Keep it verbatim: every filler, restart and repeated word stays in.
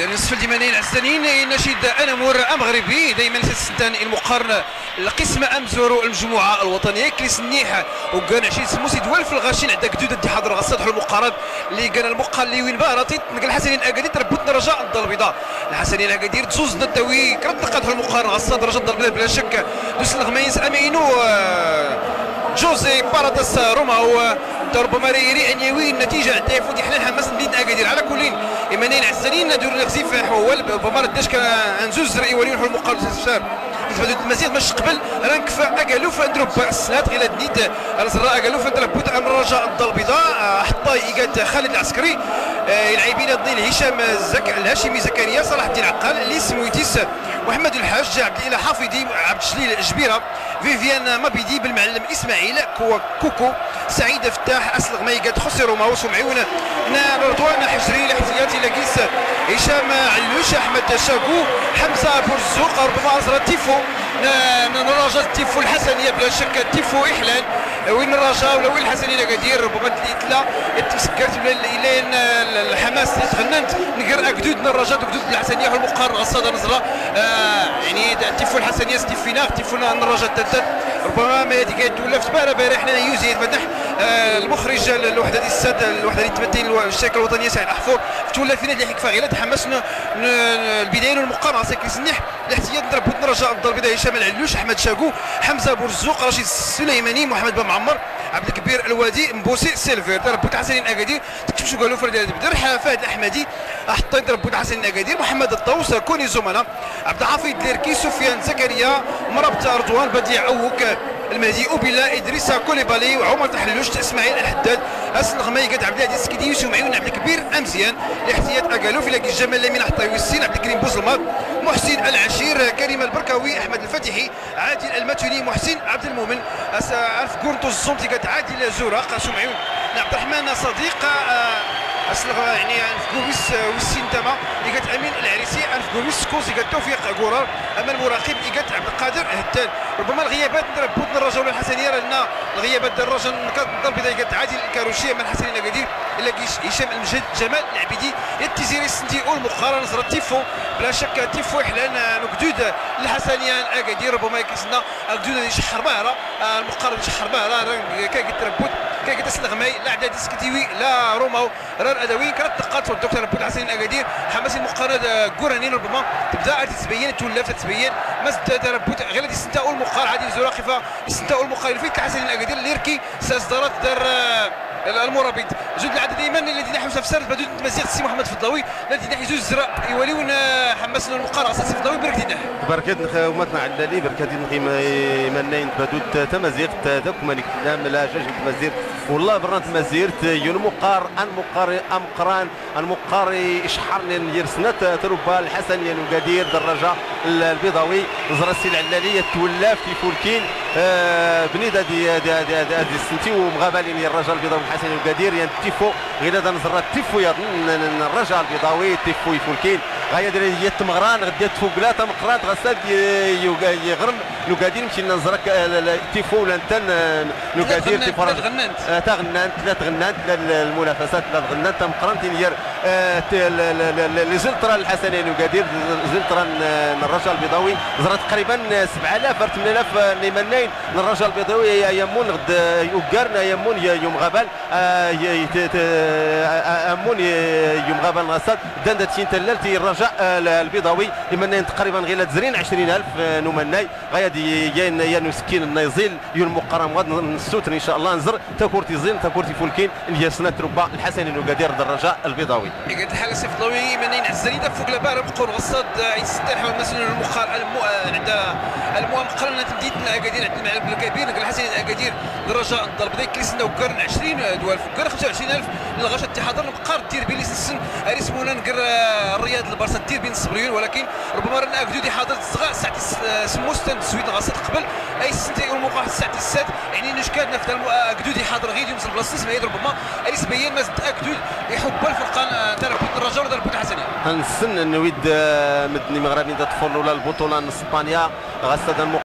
إذن نصف الديمانين عزانين، النشيد أنامور أمغربي دايمًا ستستان المقارن القسم أمزورو المجموعة الوطنية كليس النيح وكان عشرين سموس يدوال في الغاشين عدا كدود الدي حاضر غصاد حلو مقارن اللي كان المقال اللي وين باراتي نقل حسنين أكادير تربوت رجاء الدار البيضاء. الحسنين أكادير تزوز نتاوي كرد نقاد حلو مقارن غصاد رجاء الدار البيضاء بلا شك. دوس الغميس أمينو، آه، جوزي باراتاس روماو، آه، ربما ريري أن يوي النتيجة عدا يفوت يحلل حماس مدينة أكادير. على كل، إمانين عزانين ندور نغزي في حوال، ربما رداش كان نزوز رأي ولي نحو المقابل سيسار. بالنسبة للمزيد مش قبل، رانك في أكالوف أندروب السنات غير دنيت، رزرا أكالوف أندروب بوت أمر رجاء الدار البيضاء، آه، حطاي إيقاد خالد العسكري، آه، يلعبين الضيل هشام زك-، الهاشمي زكريا، صلاح الدين عقال، ليس مويتيس، محمد الحاج، عبد الإله حافظي، عبد الجليل جبيرة، فيفيان مابيدي بالمعلم إسماعيل كوا-، كوكو، سعيد فتاح، أسلغ ميقات، خوسي روماوس ومعيون، نا-، رضوان حجري، الاحتياطي لقيس، هشام علوش، أحمد شاكو، حمزة بورزوق، ربما أزرا تيفو، نا-، نا-، نراجع تيفو الحسنية بلا شك، تيفو إحلال، وين الرجاء ولا وين الحسنية أكادير، ربما تليتلا، اتسكرت بلا الإلين، آه، الحماس اللي تغننت، نقر أكدود نراجع، أكدود الحسنية والمقارنة، غصة نزرة، آه، يعني، تيفو الحسنية، ستيفينا، تيفو نراجع التدد، ربما ما يدي كي تولى في تبارة بارح، حنا يوزي يتفتح، آه، المخرج، ال-، الوحدة دي السد، الوحدة دي تمثل الو-، الشركة الوطنية سعيد أحفور، تولى فينا اللي حكفى غير تحمسنا، ن-، ن-، البداية والمقارنة، سيكل سنيح، الاحتياط نضرب بوتنا رجاء الضرب، إذا هشام العلوش، أحمد شاكو، حمزة بورزوق، رشيد السليماني، محمد بن معمر، عبد الكبير الوادي، مبوسي، سيلفير، ضرب بوت حسنين أكادير، تكتب شو قالوا فرد بدر، ح-، فهد الأحمدي، حطين ضرب بوت حسنين أكادير، محمد الطوس، كوني زملاء، عبد الحفيظ ليركي، سفيان زكريا، مرابط رضوان، بديع أوك، المهدي أوبيلا، إدريس كوليبالي، وعمر تحلوش، إسماعيل الحداد، أسل غميقة، عبد العزيز سكيدي، يوسف معيون، عبد الكبير أمزيان، الاحتياط أكالوف، إلا كي جمال لمين حطيوي السين، عبد الكريم بوزلماط، محسن العشير، كريم البركاوي، أحمد الفتحي، عادل المتوني، محسن عبد المؤمن، أس-، ألف كورنتوس الزونتي قد عادل زوراق، سمعيون، عبد الرحمن صديق، آه، أسلغ، يعني، ألف كوميس، آه، والسين تما، إيقات أمين العريسي، ألف كوميس، كوز إيقات توفيق قرار، أما المراقب إيقات عبد القادر هتان. ربما الغيابات نربوت الرجاء ولا الحسنية، لأن الغيابات ديال الرجاء نكاد نضرب إذا إيقات عادل الكاروشي، أما الحسنية قادير، إلا كيش هشام المجد، جمال العبيدي، التيزيري السندي والمقارنة نزرة تيفو، بلا شك تيفو إحلان، آه، نقدود الحسنية الأكادير، ربما يكسنا أكدود يشحر بارا، آه، المقرب يشحر بارا، راه كاكي تربوت، كاكي تسلغماي، لا عداد سكتيوي، لا روماو، راه الأدوين كانت تقات والدكتور تربوت حسن أكادير، حماسي المقرب، آه، قرانين ربما، تبدا تتبين، تولف تتبين، ما زدت تربوت، غير هادي السنتا والمقار، هادي زوراقفة، السنتا والمقار، في حسن أكادير، ليركي، ساس دارات دار، آه، المرابط. زود العدد دايمًا الذي نحو سفسار بدون تمزيق السي محمد فضلاوي، الذي نحي زوج زرا يوليون، آه، حماسنا المقارنة السي فضلاوي برك دينه. بركات نخ-، ومتنا علالي، بركات نخ-، ما-، ما نين تبدوت تمزيق، ت-، تاكم ملك الإسلام، لا شاش تمزيق. والله برا تمزيق، ت-، يون مقار، أن مقار، أم قران، أن مقار إشحار نين يرسنت، تربى الحسن ينو قدير درجة ال-، البيضاوي، زرا السي العلالي، يتولى في فولكين، آه، بنيدة دي، دي، دي، دي، دي السنتي ومغابالين يا الرجاء البيضاوي الحسن القدير، يا التيفو، غير هذا نزرة التيفو يا ن-، ن-، ن-، الرجاء البيضاوي، التيفو يفولكين، غاية دري يتمغران، غدي تفوق لا تمقرات، غساد ي-، يوغ-، يغرم، نقادين مشينا نزرك، آه، لا، لا، التيفو ولا نتن، آه، نقادين تيفو رجاء. آه، تغنانت، لا تغنانت، لا ال-، المنافسات، لا تغنانت، تمقران تنير، آه، ت-، ل-، ل-، ل-، ل-، لزلطرة الحسنين وقادير، زلطرة ن-، ن-، الرجاء البيضاوي، زرت تقريبًا سبعة آلاف، ثمانية آلاف، آه، نيمنين، الرجاء البيضاوي، يا، يا مون غد، آه، يوقارنا، يا مون، يا يوم غابال، آه، ي-، ي-، ت-، ت-، آه، آه، أمون، ي-، يوم غابال غسل، دان دات شين تلال تي الرجاء، آه، ال-، البيضاوي، يمنين تقريبًا غير زرين عشرين ألف، آه، نمني، غاية دي، ين، ين سكين النيزيل، يون مقرم غد ن-، نسوتن إن شاء الله، نزر، تاكورتي زين، تاكورتي فولكين، الياسنات ربا، الحسنين وقادير الرجاء البيضاوي. قالت الحالة سيف ضوي، من ينعزل إذا فوق لبارة بقول غصاد، آه، يسترحوا مثلًا المقار-، الم-، آه، عند المؤام قرنة مدينة أكادير، عند الملعب الكبير، نقل حسن أكادير، الرجاء الضرب ذيك اللي سنة وقرن عشرين، آه، دوال فوق قرن خمسة وعشرين ألف، لغاش اتحاد القار دير بيلي سنسن، أريس مونا نقر، آه، الرياض البرصة دير بين الصبريون، ولكن ربما رانا أكدو دي حاضر الصغار، ساعة الس-، آه، سموستن تسويت غصاد قبل، أي سنتي والمقاهى ساعة الساد، يعني نشكاد نفذ الم-، آه، أكدو دي حاضر غير يوم البلاصة، سمعيد ربما، أريس بيان ما زد أكدو يحب الفرقان، آه، ضرب الرجاء وضرب الحسنية. هنسن نويد، آه، مدني مغربي ضد فورلولا البطولة نسبانيا، غسد